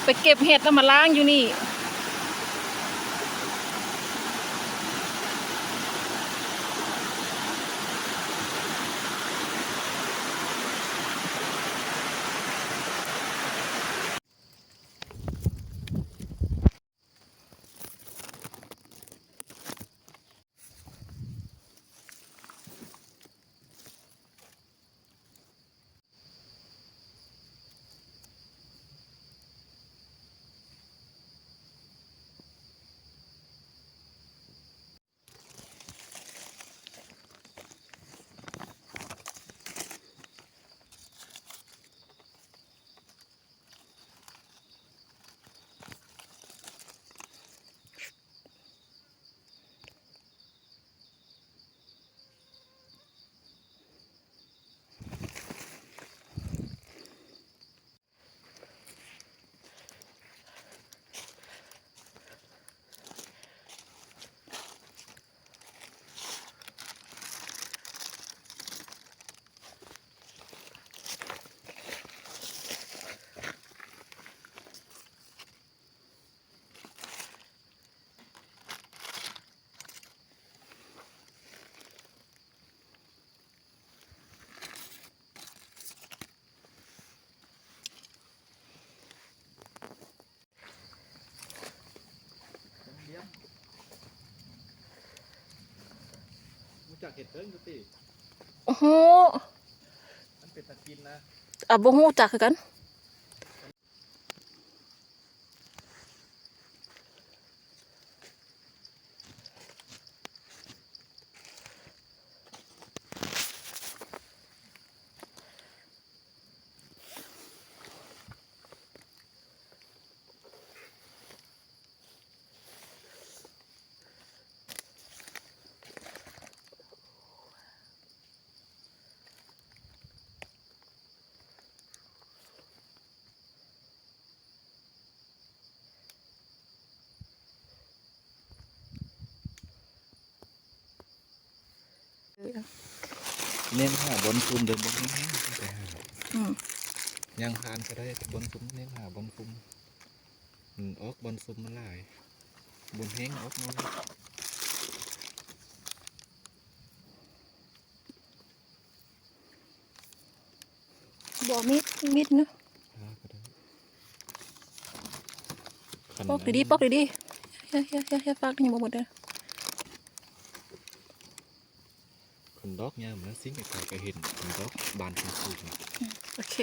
ໄປເກັບເຫັດແລ້ວມາລ້າງຢູ່ນີ້. ຮູ້ຈັກເຫັດເຖິງຢູ່ຕິ? ໂອ້ໂຫ ມັນເປັນຕາກິນນະ. ອ່າ ບໍ່ຮູ້ຈັກຄືກັນ. ເນັ້ນຫາບ່ອນຊຸ່ມເດີ ບ່ອນແຫ້ງໆ ໄປຫາ. ອືມ ຍ່າງຜ່ານກໍໄດ້ ບ່ອນຊຸ່ມ ເນັ້ນຫາບ່ອນຊຸ່ມ. ອືມ ອອກບ່ອນຊຸ່ມມັນຫຼາຍ ບ່ອນແຫ້ງອອກໜ້ອຍ. ບໍ່ມີດ ມີດເນາະ. ອ່າ ກໍໄດ້. ປອກດີໆ ປອກດີໆ. ຢ່າ ຢ່າ ຢ່າ ຢ່າ ປອກນີ້ຍັງບໍ່ໝົດເດີ. ຄັນດອກຍາມນະ ຊິງໄກໆ ກໍເຫັນ ຄັນດອກບານສູງໆ. ອືມ ໂອເຄ.